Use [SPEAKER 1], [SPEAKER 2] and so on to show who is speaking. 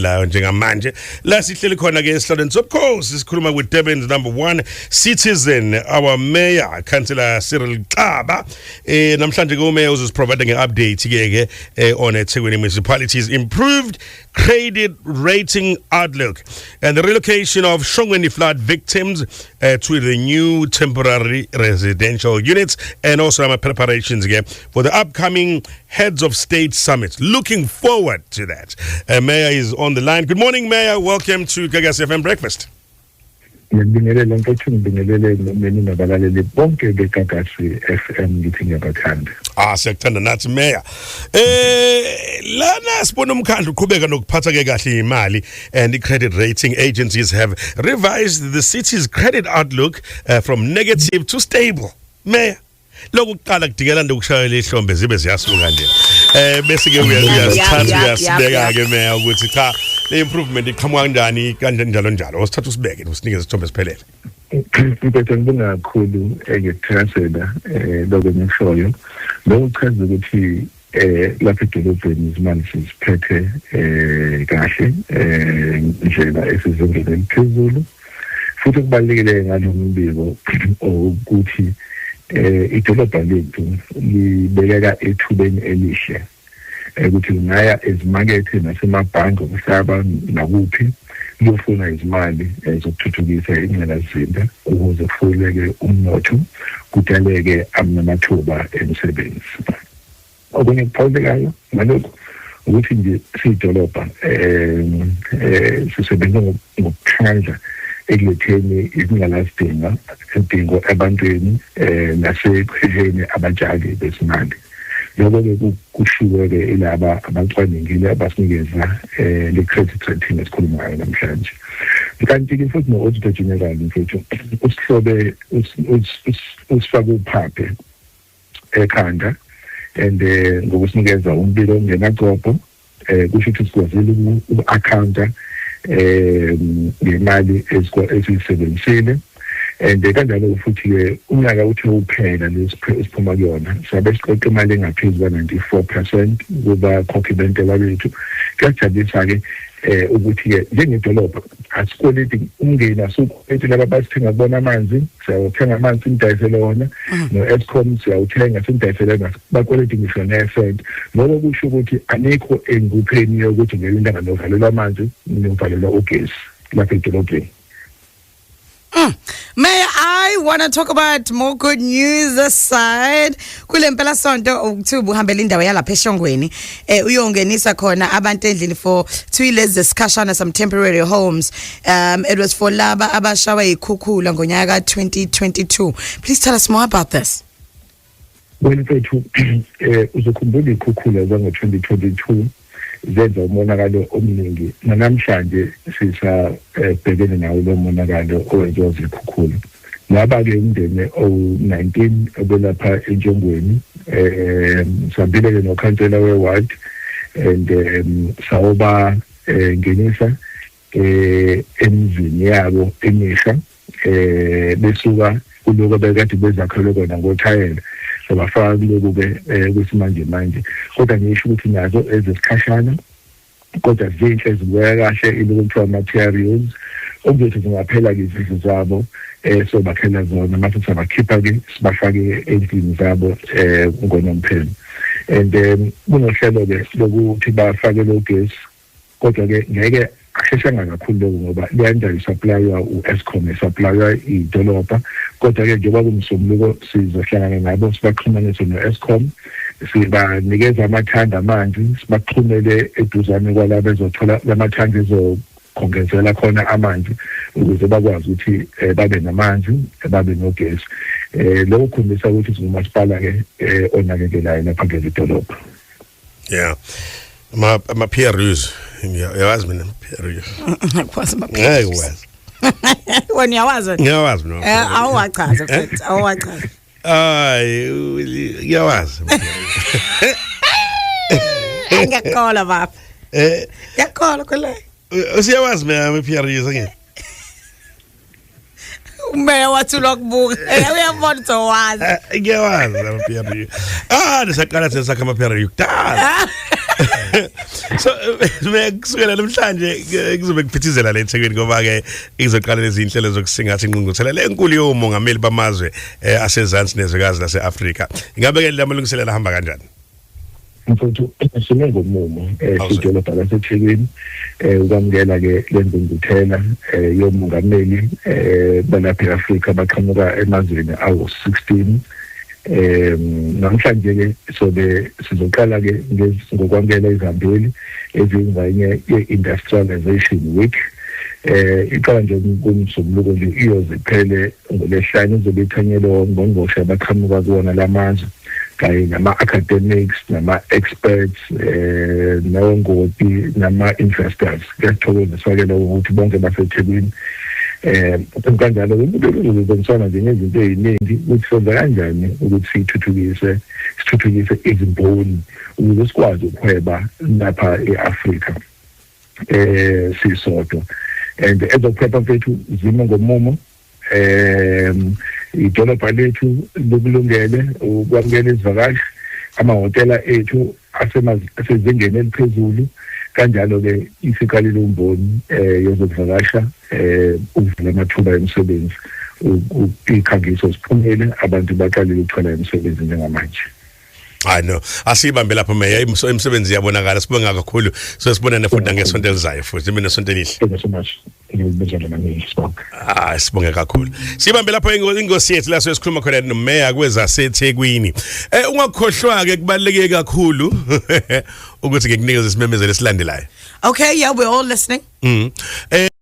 [SPEAKER 1] Layo njengamanje la sihleli khona ke esihlalweni sobukhosi, sikhuluma with Durban's number 1 citizen, our mayor, Councillor Cyril Xaba. Namhlanje ke umayor uzosiprovide ngeupdate ke on eThekwini municipality's improved credit rating outlook and the relocation of Shongweni flood victims to the new temporary residential units, and also our preparations again for the upcoming Heads of State Summit. Looking forward to that. Mayor is on the line. Good morning, Mayor. Welcome to Gagasi FM Breakfast.
[SPEAKER 2] Ngiyabingelela mfethu, ngibingelele nini nabalaleli bonke beGagasi FM, ngithi ngiyabathanda.
[SPEAKER 1] Ah, siyakuthanda nathi, Mayor. Lana sibona umkhandlu uqhubeka nokuphatha ke kahle imali, and the credit rating agencies have revised the city's credit outlook from negative to stable. Mayor, lokhu kuqala kudikela nje ukushayela ihlombe zibe ziyasuka nje. Bese ke uyasithatha uyasibeka ke, Mayor, ukuthi cha, le improvement iqhamuka kanjani, kanjani, njalo njalo. Osithatha usibeke, usinike isithombe siphelele.
[SPEAKER 2] Mfethu, ngibonga kakhulu ngikuthakasela lokho engishoyo. Lokho kuchaza ukuthi lapha edolobheni izimali siziphethe kahle indlela esizingeni eliphezulu. Futhi kubalulekile ngalo mbiko ukuthi idolobha lethu libekeka ethubeni elihle ukuthi lingaya ezimakethe nasemabhange omhlaba nakuphi liyofuna izimali zokuthuthukisa ingqalasizinda ukuze kufukuleke umnotho, kudaleke amathuba emisebenzi. Okunye kuphawulekayo ngalokhu ukuthi nje siyidolobha sisebenza ngokukhandla ekuletheni izingqalasizinda idingo ebantwini nasekuheheni abatshali bezimali. Lokho-ke kushiwo-ke ilaba abacwaningile abasinikeza le credit rating esikhuluma ngayo namhlanje. Kanti-ke futhi no-Auditor General, mfethu, usihlobe usifake uphaphe ekhanda and ngokusinikeza umbiko ongenagcobho. Kusho ukuthi sikwazile uku-accounta ngemali esiyisebenzisile, and kanjalo futhi-ke unyaka uthe uphela lesiphuma kuyona sabe siqoqa imali engaphezu kwa-94% kubakhokhi bentela bethu. Kuyajabulisa-ke ukuthi-ke njengedolobha asikweleti umngeni, asukweleti laba basithenga kubona amanzi. Siyawuthenga amanzi, simdayisele wona, no-Eskom siyawuthenga, simdayisele, bakweleti ngisho nesenti. Lokho kusho ukuthi anikho engupheni yokuthi ngelinye ilanga novalelwa amanzi, novalelwa ugesi lapha edolobheni.
[SPEAKER 3] Mayor, I want to talk about more good news aside. Kule mpela sonto ukuthiwa uhambela indawo yalapha eShongweni. Uyongenisa khona abantu endlini for 2 years zesikhashana, some temporary homes. It was for laba abashawa ikhukhula ngonyaka 2022. Please tell us more about this.
[SPEAKER 2] Wena mfethu, uzokhumbula ikhukhula zango-2022 zenza umonakalo omningi. Namhlanje sisabhekene nawo lo monakalo owenziwa zikhukhula. Laba-ke umndeni owu-19 obelapha eNtshongweni, sihambile-ke nokhansela we-ward and sawoba ngenisa emizini yabo emisha besuka kuloko bekade bezakhelwe kona ngothayela, sabafaka kuloku-ke kwesimanje manje. Kodwa ngisho ukuthi nazo ezesikhashana, kodwa zinhle, zibukeka kahle, ilokhu kuthiwa ama-TRUs, okuzothi zingaphela-ke izindlu zabo sobakhela zona mase sabakhipha-ke, sibafake endlini zabo ngonomphelo. And kunohlelo-ke lokuthi bafake lo gesi, kodwa-ke ngeke akusheshanga kakhulu lokho ngoba leya ndawo isupplya u-Eskom, isupplya idolobha. Kodwa-ke njengoba kumsombuluko sizohlangana nabo, sibaxhumanise no-Eskom, sibanikeza amathanga amanzi, sibaxhumele eduzane kwala bezothola lamathanga ezokhongezela khona amanzi ukuze bakwazi ukuthi babe namanzi, babe nogesi. Lokho kukhombisa ukuthi singumasipala-ke onakekelayo lapha kuleli dolobha.
[SPEAKER 1] Yeah, ama PRUs, ngiyawazi mina ama PRUs.
[SPEAKER 3] Akwazi ama
[SPEAKER 1] Ngeke wazi.
[SPEAKER 3] Wena uyawazi wena?
[SPEAKER 1] Ngiyawazi mina.
[SPEAKER 3] Awuwachaza mfethu, awuwachaza.
[SPEAKER 1] Ay, ngiyawazi.
[SPEAKER 3] Ngiyakhola, baba. Ngiyakhola kule.
[SPEAKER 1] Siyawazi mina ama PRUs ngeke.
[SPEAKER 3] Umeya wathi lwakubuka. Uyabona ukuthi awazi.
[SPEAKER 1] Ngiyawazi ama PRU. Ah, nisaqala sesakha ama PRU kudala. So kusukela namhlanje kuzobe kuphithizela le eThekwini, ngoba ke izoqala lezi inhlelo zokusingatha ingqungquthela lenkulu yomongameli bamazwe asezansi nezwekazi lase-Afrika. Ingabe ke lamalungiselelo ahamba kanjani?
[SPEAKER 2] Mfowethu, sime ngomumo idolobha laseThekwini ukwamukela ke lengqungquthela yomongameli balapha e-Afrika baqhamuka emazweni awu-16. Namhlanje ke sobe sizoqala ke ngokwamukela izihambeli eziyingxenye ye-Industrialization Week. Iqala nje kuMsombuluko nje, iyoze iphele ngoLwesihlanu. Izobe ithanyelwe ongqongqoshe abaqhamuka kuwona lamazwe kanye nama-academics, nama-experts, nongoti, nama-investors. Kuyasithokozisa-ke lokho ukuthi bonke baseThekwini. Kanjalo kuzobonisana nje ngezinto ey'ningi, ukuthi senza kanjani ukuthi sithuthukise izimboni ukuze sikwazi ukuhweba lapha e-Afrika sisodwa. And ezokuphepha, mfethu, zime ngomumo. Idolobha lethu likulungele ukwamukela izivakashi, amahhotela ethu asezingeni eliphezulu. Kanjalo-ke isiqalile umboni yezokuvakasha ukuvula amathuba emisebenzi. Iy'khangiso ziphumile, abantu baqalile ukuthola imisebenzi njengamanje.
[SPEAKER 1] Hayi no, asibambe lapho, meya. Imisebenzi iyabonakala. Sibonga kakhulu. So sibonane futhi nangesonto elizayo futhi. Ibe nesonto elihle.
[SPEAKER 2] Thank you so much. Ngibingelela nami, sibonga.
[SPEAKER 1] Ah, sibonge kakhulu. Sibambe lapho ingosi yethu la sikhuluma khona nomeya kwezaseThekwini. Ungakhohlwa ke, kubaluleke kakhulu ukuthi ngikunikeze isimemezelo esilandelayo.
[SPEAKER 3] Okay, yeah, we're all listening.